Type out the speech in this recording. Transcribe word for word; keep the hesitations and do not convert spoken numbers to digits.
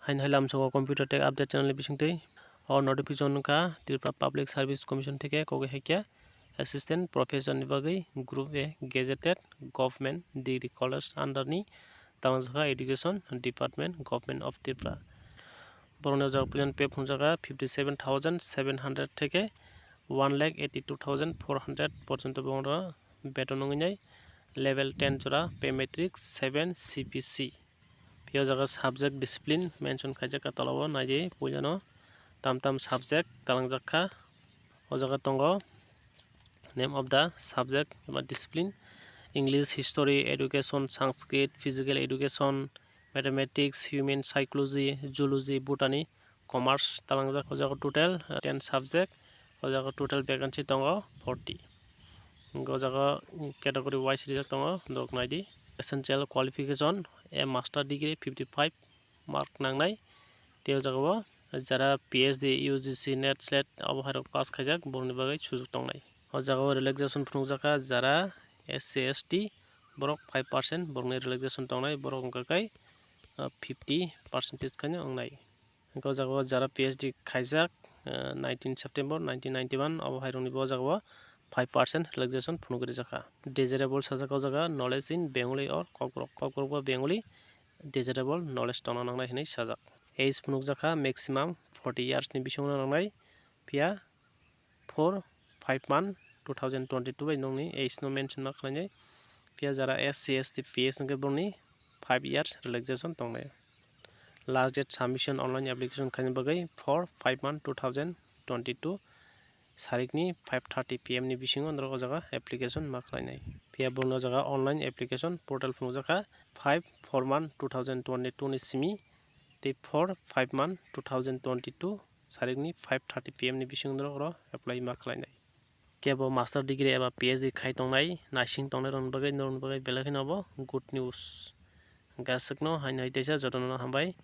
Haino hai lamsogo Computer Tech Update channel ni bisingtwi o notification wngkha Tripura Public Service Commission theke kogwi haikhe Assistant Professor ni bagwi Group A Gazetted Government Degree College under ni talangjakha Education Department, Government of Tripura. Borokni o jaga puilano pay phunukjakha fifty seven thousand seven hundred theke one lakh eighty two thousand four hundred porjonto borokno beton wngwi nai. Level ten jora pay matrix seven C P C. Phiya o jaga subject discipline mention khaijak kha tolao, naidi puilano tam tam subject talangjak kha. O jaga tongo name of the subject eba discipline: English, History, Education, Sanskrit, Physical Education, Mathematics, Human Psychology, Zoology, Botany, Commerce talangjak. O jaga total, uh, ten subject, o jaga total vacancy tongo forty. Hwnkhe o jaga category wise rijak tongo, norok naidi. Essential qualification: a master degree, fifty five mark nangnai. Tei o jaga o jara P H D, U G C, NET, SLET abo hai rok pass khaijak, borokni bagwi sujuk tongnai. O jaga o relaxation phunukjak kha jara S C, S T, borok five percent borokni relaxation tongnai, borok wngkha khe, uh, fifty percentage khaino wngnai. Hwnkhe o jaga o jara P H D khaijak, uh, nineteen September nineteen ninety one, abo hai rokni bo o jaga o five percent relaxation phunugwi rijak kha. Desirable sajak o jaga knowledge in Bengali or Kokborok, Kokborok ba Bengali desirable knowledge tongna nangnai hinwi sajak. Age phunukjak kha maximum forty years ni bisingo nangnai, phiya four five month two thousand twenty two bai nokni age no mention ma khlainai. Phiya jara S C, S T, P H wngkhe borokni five years relaxation tongnai. Last date submission online application khaina bagwi four five month two thousand twenty two sarikni five thirty P M ni bisingo norok o jaga application ma khlainai. Phiya borokni o jaga online application portal phunukjak kha five four month two thousand twenty two ni simi tei four five month two thousand twenty two sarikni five thirty P M ni bisingo norok oro apply ma khlainai. Kebo master degree eba P H D khai tongnai, naising tongnai rokni bagwi, norokni bagwi belai kheno bo good news. Hwnkhe aswkno haino hai teisa jotono hambai.